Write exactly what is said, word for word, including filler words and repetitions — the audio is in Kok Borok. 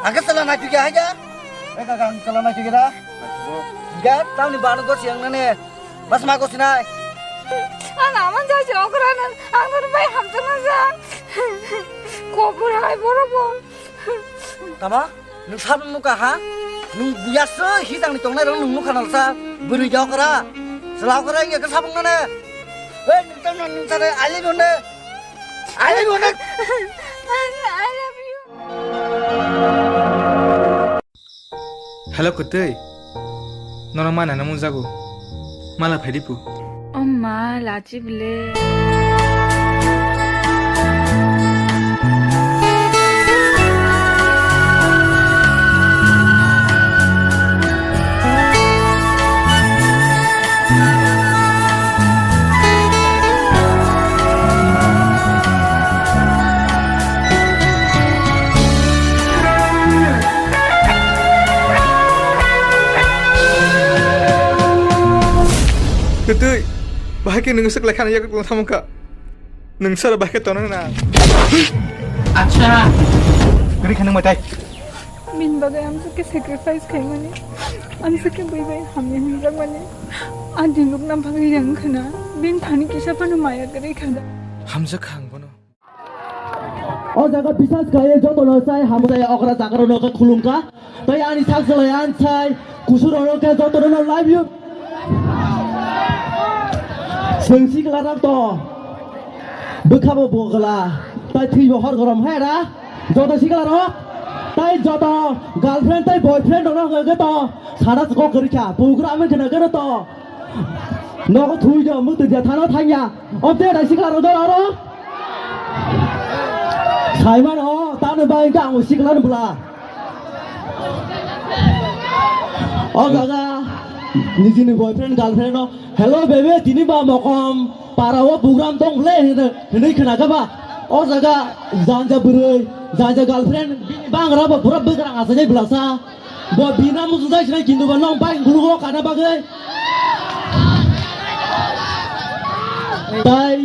Ang khe chwla naitugya hai khe. Oi kaka, ang chwla naitugya da. Ga tamni bano gosi ang nane. Bas ma gosi nai. Ang aman jai si okra nan. Ang nan bai hamsa na sa. Kopor hai boro bo. Tama? Nwng sabung nukha ha? Nwng buya se hijang ni tongnai rok nwng nukha nalsa. Bwrwi ja okra. Chwla okra ya khe sabung nane. Oi nwng tamo nwng sare ali nune. Ali nune. I love you. Hello, kwtwi. Nono mana na mujago. Mala phaidi pu. O ma, lachi bile. Kwtwi, bahai khe nwng swk lai khana yak tong thamung kha. Nwng sara bahai khe tonang na. Acha. Kwrwi khe nwng matai. Bini bagwi amswk khe sacrifice khaimani, amswk khe bui bai hamya hwnjakmani, a dilukna bagwi yang khna, bini thani kisa phano maya kwrwi kha da. Hamjak kha ang bono. O jaga bisas khlaiwi jotono sai hamjai okra jagarokno khe khulumkha. Tei ani sak salai ansai kusurokno khe jotono love you. Chwng siklarok to bwkhabo bogla, tei thwibo hor gorom hai ra. Joto siklarok, tei joto girlfriend tei boyfriend rokno hwnkhe to sana kok kwrwi kha, bugra amwi khna khe to. Nogo thwi do, mwtwi dia thana thangya. Obde dai siklarok do aro. Saimano, tamo bai hwnkhe ang siklarok bwla. O jaga, nijini boyfriend, girlfriend no, "Hello baby, tini ba mokom para o program tong le," hinwi khna kha ba. O jaga, janja bwrwi, janja girlfriend, bini bangra bo pura bwkrang asajai bwlasa. Bo bina muchung jai sinai kintu ba nong bai gulugo kana bagwi. Tai